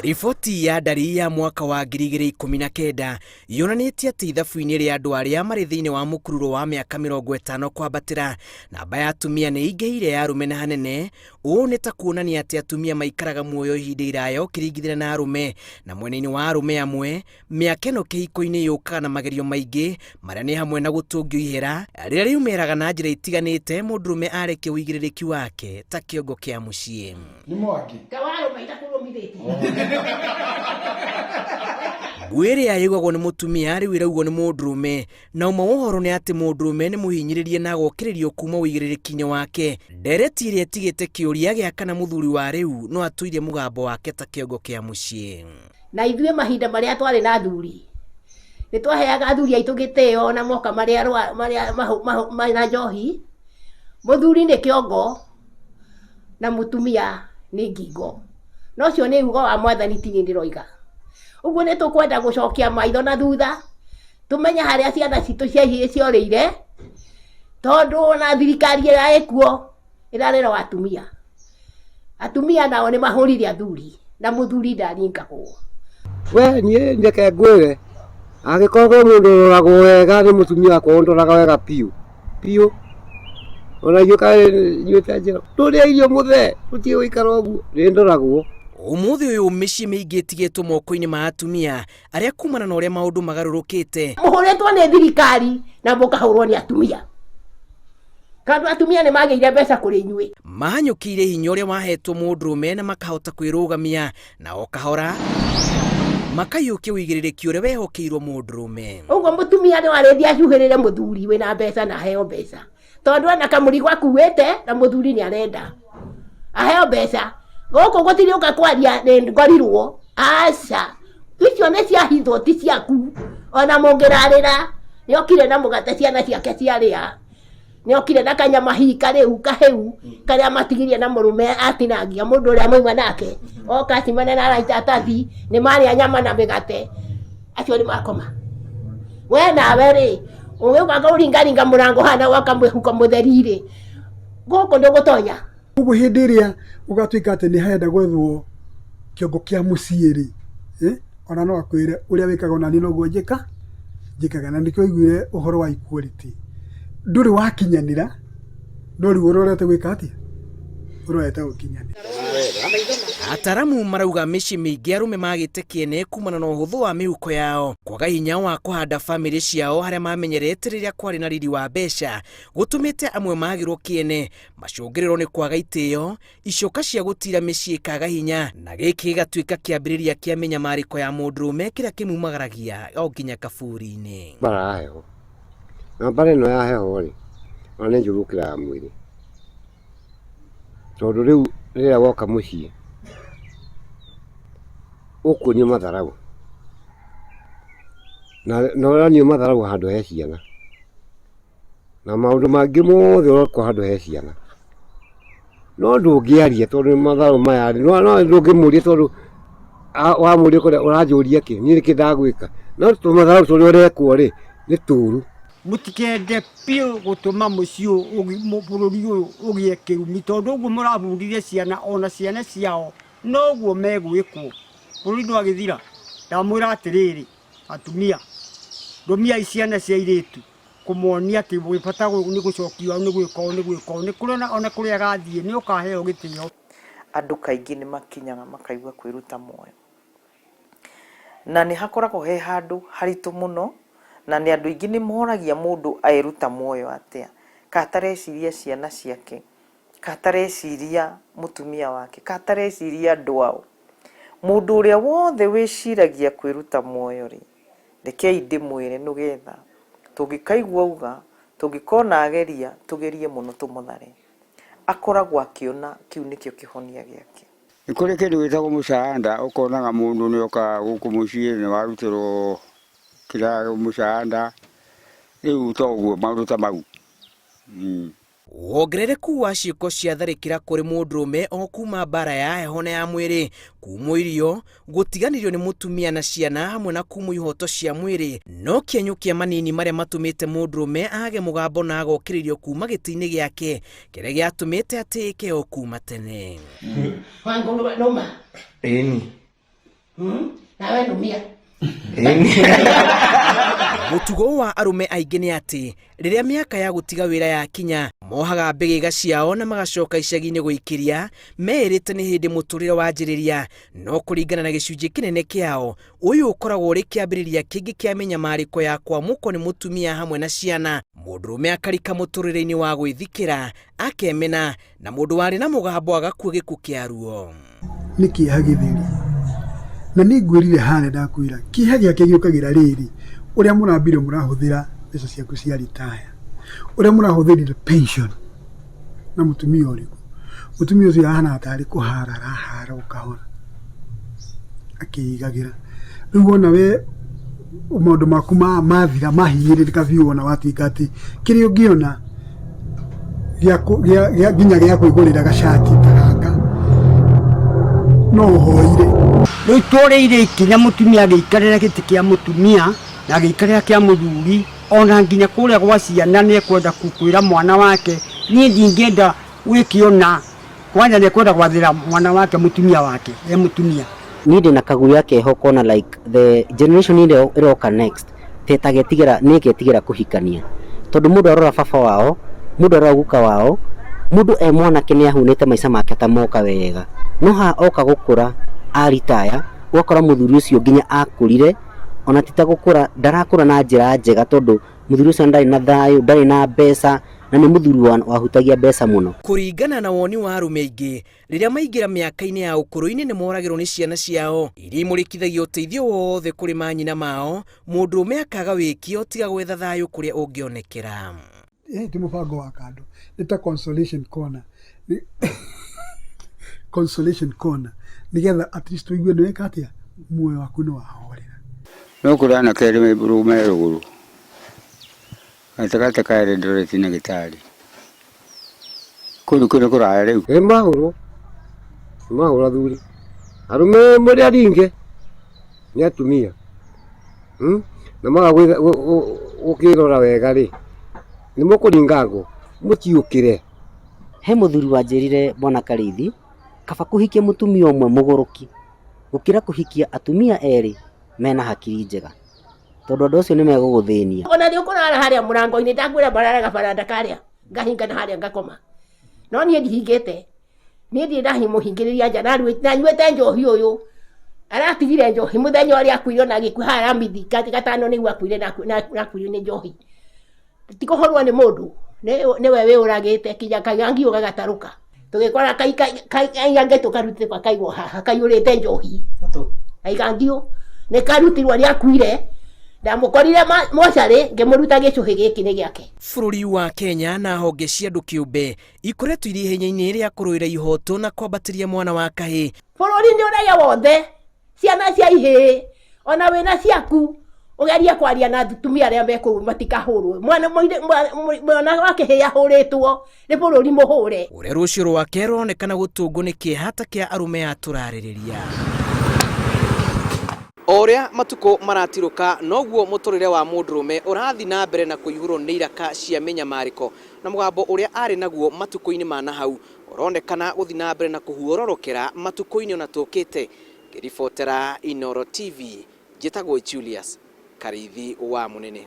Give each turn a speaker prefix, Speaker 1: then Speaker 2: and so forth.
Speaker 1: Riboti ya ndari ya mwaka wa 2019 yonanĩtie atĩ ithabu-inĩ rĩa andũ arĩa marĩ thĩinĩ wa mũkururo wa mĩaka 50 kwambatĩra, namba ya atumia nĩ ĩingĩhĩire ya arũme na hanene. Ũũ nĩ ta kuonania atĩ atumia maikaraga muoyo ihinda iraya ũkĩringithania na arũme, na mwena-inĩ wa arũme amwe, Mĩaka ĩno kĩhiko-inĩ yũkaga na magerio maingĩ marĩa nĩ hamwe na gũtũngio ihera rĩrĩa riumĩraga na njĩra itiganĩte mũndũrũme arekia ũigĩrĩrĩki wake ta kĩongo kĩa mũciĩ.
Speaker 2: Nĩ Mwangi.
Speaker 3: Kawarũma itakũrũmithĩtie.
Speaker 1: Ngũĩ ĩrĩa yaugagwo nĩ mũtumia rĩu ĩraugwo nĩ mũndũrũme na ũma wa ũhoro nĩ atĩ mũndũrũme nĩ mũhinyĩrĩrie na agokĩrĩrio kuma ũigĩrĩrĩki-inĩ wake. Ndereti ĩrĩa ĩtigĩte kĩũria gĩa kana mũthuri wa rĩu no atũirie mũgambo wake ta kĩongo kĩa mũciĩ.
Speaker 3: Na ithuĩ mahinda marĩa twarĩ na athuri, nĩ twaheaga athuri aitũ gĩtĩo na moka marĩ mena njohi. Mũthuri nĩ kĩongo na mũtumia nĩ ngingo. Na ũcio nĩ ugo wa mwathani ti niĩ ndĩroiga. Ũguo nĩ tũkwenda gũcokia maitho na thutha, tũmenye harĩa ciana citũ ciorĩire, tondũ ona thirikari ĩrĩa ĩkuo ĩrarera o atumia. Atumia nao nĩ mahũrire athuri na mũthuri ndaringagwo.
Speaker 4: We niĩ reke ngwĩre, angĩkorwo kwĩ mũndũ ũroragwo wega nĩ mũtumia wakwa ũndoraga wega biũ biũ, ona ithuĩ kaĩ nyuĩte njĩra, tũrĩe irio mũthee tũtige gũikara ũguo, nĩ ndoragwo.
Speaker 1: Ũmũthĩ ũyũ mĩciĩ mĩingĩ ĩtigĩtwo moko-inĩ ma atumia arĩa kumana na ũrĩa maũndũ magarũrũkĩte.
Speaker 3: Mũhũrĩtwo nĩ thirikari na mũkahũrwo nĩ atumia. Tondũ atumia nĩ magĩire mbeca kũrĩ inyuĩ.
Speaker 1: Mahanyũkĩire hinya ũrĩa wahetwo mũndũrũme na makahota kwĩrũgamia, na o kahora makaiyũkia ũigĩrĩrĩki ũrĩa wehokeirwo mũndũrũme.
Speaker 3: Ũguo mũtumia no arĩthiĩ acuhĩrĩre mũthuri wĩna mbeca na aheo mbeca. Tondũ ena kamũrigo akuĩte na mũthuri nĩ arenda aheo mbeca. Gũkũ gũtirĩ ũka kwaria nĩ ngorirwo, aca. Icio nĩ cia hitho ti ciaku. Ona mũngĩrarĩra nĩ okire na mũgate ciana ciake ciarĩa. Nĩ okire na kanyama hihi karĩu kahĩu karĩa matigirie na mũrũme atinangia mũndũ ũrĩa mauma nake. Oka acimane na araita atathi nĩ marĩa nyama na mĩgate. Acio nĩ makoma. We nawe rĩ, ũgĩũka kũringaringa mũrango haha na gwaka mwĩhuko mũtheri rĩ, gũkũ ndũgũtonya.
Speaker 2: Koguo hĩndĩ ĩrĩa gũgatuĩka atĩ nĩ harenda gwethwo kĩongo kĩa mũciĩ rĩ, ona no akwĩre ũrĩa wĩkaga ona niĩ noguo njĩka njĩkaga. Na nĩkĩo waiguire ũhoro wa equality, ndũrĩ wakinyanĩra no rĩu ũrorete gwĩka atĩa? Ũrorete gũkinyanĩra.
Speaker 1: Ataramu marauga mĩciĩ mĩingĩ arũme magĩte kĩene kumana na ũhũthũ wa mĩhuko yao, kwaga hinya wa kũhanda famĩlĩ ciao harĩa mamenyerete rĩrĩa kwarĩ na riri wa mbeca, gũtũmĩte amwe magĩrwo kĩene Macũngĩrĩro nĩ kwaga itĩo, icoka cia gũtira mĩciĩ ikaga hinya, na gĩkĩ gĩgatuĩka kĩambĩrĩria kĩa mĩnyamarĩko ya mũndũrũme kĩrĩa kĩmumagaragia o nginya kaburi-inĩ.
Speaker 4: Mbara ya heho. Na mbara ĩno ya heho rĩ, ona nĩ njũru gũkĩra ya mwĩrĩ. Tondũ rĩu rĩrĩa woka mũciĩ, ũkuonio matharaũ. Na ũronio matharaũ handũ he ciana. Na maũndũ mangĩ mothe ũrekwo handũ he ciana. No ndũngĩaria tondũ mathaũ maya rĩ, ndũngĩmũria tondũ wamũria ũranjũria kĩ, niĩ nĩkĩ ndagwĩka. No tũmathaũ tũrĩa ũrekwo rĩ, nĩ tũru.
Speaker 5: Mũtikende biũ gũtũma mũciĩ ũyũ, bũrũri ũyũ ũgĩe kĩrumi tondũ ũguo mũrabundithia ciana ona ciana ciao noguo megwĩkwo. Bũrũri ndwagĩthira? Ndamwĩra atĩrĩrĩ atumia, rũmiai ciana cia airĩtu. Kũmonia atĩ gwĩ bata nĩ gũcokia ũũ, nĩ gwĩka ũũ, nĩ gwĩka ũũ, nĩ kũrĩ ona kũrĩa agathiĩ nĩ ũkaheo gĩtĩo.
Speaker 6: Andũ kaingĩ nĩ makinyaga makaigua kwĩruta muoyo. Na nĩ hakoragwo he handũ haritũ mũno, na nĩ andũ aingĩ nĩ moragia mũndũ eruta muoyo atĩa, ka atareciria ciana ciake, ka atareciria mũtumia wake, ka atareciria andũ ao. Mũndũ ũrĩa wothe wĩciragia kwĩruta muoyo rĩ, Rekei ndĩmwĩre nũgetha tũngĩkaigua auga, tũngĩkona ageria, tũgerie mũno tũmũthare. Akoragwo akĩona kĩu nĩkĩo kĩhonia gĩake.
Speaker 7: Nĩ kũrĩ kĩndũ gĩtagwo mũcaanda, ũkonaga mũndũ nĩ oka gũkũ mũciĩ nĩ warutĩrwo kĩrĩa mũcaanda, rĩu to ũguo maũndũ ta mau.
Speaker 1: Wongerereku wa ciĩko cia tharĩkĩra kũrĩ mũndũrũme o kuma mbara ya heho na ya mwĩrĩ, kumwo irio, gũtiganĩrio nĩ mũtumia na ciana hamwe na kumwo ihoto cia mwĩrĩ no kĩenyũ kĩa manini marĩa matũmĩte mũndũrũme age mũgambo na agokĩrĩrio kuma gĩtĩ-inĩ gĩake kĩrĩa gĩatũmĩte atĩĩke o kuma tene.
Speaker 3: Wangũrũe nũma.
Speaker 8: Ĩni.
Speaker 3: Nawe numia.
Speaker 1: Mũtugo wa arũme aingĩ nĩ atĩ rĩrĩa mĩaka ya gũtiga wĩra yakinya, mohaga mbĩgĩga ciao na magacoka icagi-inĩ gũikĩria, meĩrĩte nĩ hĩndĩ mũtũrĩre wanjĩrĩria. No kũringana na gĩcunjĩ kĩnene kĩao, ũyũ ũkoragwo ũrĩ kĩambĩrĩria kĩngĩ kĩa mĩnyamarĩko ya kwamũkwo nĩ mũtumia hamwe na ciana. Mũndũrũme akarika mũtũrĩre-inĩ wa gwĩthikĩra, akemena, na mũndũ warĩ na mũgambo agakua gĩkuũ kĩa ruo.
Speaker 2: Nĩ kĩeha gĩtheri. Na nĩ ngwĩrire harĩa ndakwĩra, kĩeha gĩake gĩũkagĩra rĩrĩ, ũrĩa mũrambire mũrahũthĩra mbeca ciaku cia retire, ũrĩa mũrahũthĩrire pension na mũtumia ũrĩkũ. Mũtumia ũcio ahana tarĩ kũhara arahara o kahora akĩigagĩra. Rĩu wona we maũndũ maku mathira mahinyĩrĩrĩka biũ wona watuĩka atĩ kĩrĩa ũngĩona nginya gĩa kwĩgũrĩra gacati ta gaka no ũhoire.
Speaker 5: Rĩu tũrĩire ikinya mũtumia agĩikarĩra gĩtĩ kĩa mũtumia na agĩikarĩra kĩa mũthuri ona nginya kũrĩa gwa ciana nĩ ekwenda kwĩra mwana wake niĩ ndingĩenda wĩke ũna. Kwanja nĩ ekwenda gwathĩra mwana wake mũtumia wake e mũtumia.
Speaker 8: Niĩ ndĩna kaguoya keho kona like the generation ĩrĩa ĩroka next tetagetigĩra nĩ ĩgetigĩra kũhikania tondũ mũndũ arora baba wao mũndũ arora guka wao mũndũ e mwanake nĩ ahunĩte maica make ta moka wega no haha oka gũkũra aritaya ũgakora mũthuri ũcio nginya akũrire ona ti ta gũkũra ndarakũra na njĩra njega tondũ mũthuri ũcio ndarĩ na thayũ ndarĩ na mbeca na nĩ mũthuri wahutagia mbeca mũno.
Speaker 1: Kũringana na woni wa arũme aingĩ, rĩrĩa maingĩra mĩaka-inĩ ya ũkũrũ-inĩ nĩ moragĩrwo nĩ ciana ciao iria imũrĩkithagia ũteithio wothe kũrĩ manyina mao, mũndũrũme akaga wĩkio tiga gwetha thayũ kũrĩa ũngĩonekera.
Speaker 2: Ti mũbango wa kando, nĩ ta consolation corner. Consolation corner nĩgetha at least ũigue nĩ weka atĩa, muoyo waku nĩ wahorera.
Speaker 7: No kũrĩ anake erĩ me rũgũrũ gatagatĩ ka Eldoret na Gĩtari. Kũndũ kũu nĩ kũraya rĩu.
Speaker 4: Nĩ mahũrwo, nĩ mahũrwo athuri. Arũme mũrĩ aringe nĩ atumia. Na mwaga gũkĩrora wega rĩ, nĩ mũkũringangwo mũciũkĩre.
Speaker 8: He mũthuri wanjĩrire Bwana Karĩithi, kaba kũhikia mũtumia ũmwe mũgũrũki gũkĩra kũhikia atumia erĩ mena hakiri njega, tondũ andũ acio nĩ megũgũthĩnia.
Speaker 3: Ona nĩ ũkũrara harĩa mũrango-inĩ, ndakwĩra mararaga baranda karĩa, ngahinga na harĩa ngakoma. No niĩ ndihingĩte. Niĩ ndirĩ ndamũhingĩrĩria nja, nanyuĩte njohi ũyũ. Aratigire njohi mũthenya ũrĩa akuire ona agĩkua haha Ramithi, gatano nĩguo akuire na akuire nĩ njohi. Ti kũhũrwo nĩ mũndũ, nĩwe wĩũragĩte kinya kaigangi gagatarũka. Tũgĩkora kaigangi tũkarutĩtwo kaigwo haha kaiyũrĩte njohi. Kaigangi nĩ karutirwo nĩ akuire. Ndamũkorire mocarĩ ngĩmũruta gĩcũhĩ gĩkĩ nĩ gĩake.
Speaker 1: Bũrũri wa Kenya na honge cia andũ kĩũmbe ikoretwo irĩ ihenya-inĩ rĩa kũrũĩra ihoto na kwambatĩria mwana wa kahĩĩ.
Speaker 3: Bũrũri nĩ ũrĩa wothe ciana cia ihĩĩ ona wĩna ciaku ũgerie kwaria na atumia arĩa me kũu matikahũrwo. Mwana wa kĩhĩĩ ahũrĩtwo nĩ bũrũri mũhũre.
Speaker 1: Ũrĩa rũciũ rwake rũronekana gũtũngwo nĩ kĩeha ta kĩa arũme a tũrarĩrĩria. O ũrĩa matukũ maratirũka noguo mũtũrĩre wa mũndũrũme ũrathiĩ na mbere na kũihũrwo nĩ iraka cia mĩnyamarĩko na mũgambo ũrĩa arĩ naguo matukũ-inĩ ma nahau ũronekana gũthiĩ na mbere na kũhuororokera matukũ-inĩ ona tũkĩte. Ngĩribotera Inooro TV, njĩtagwo Julius Karĩithi wa Mũnene.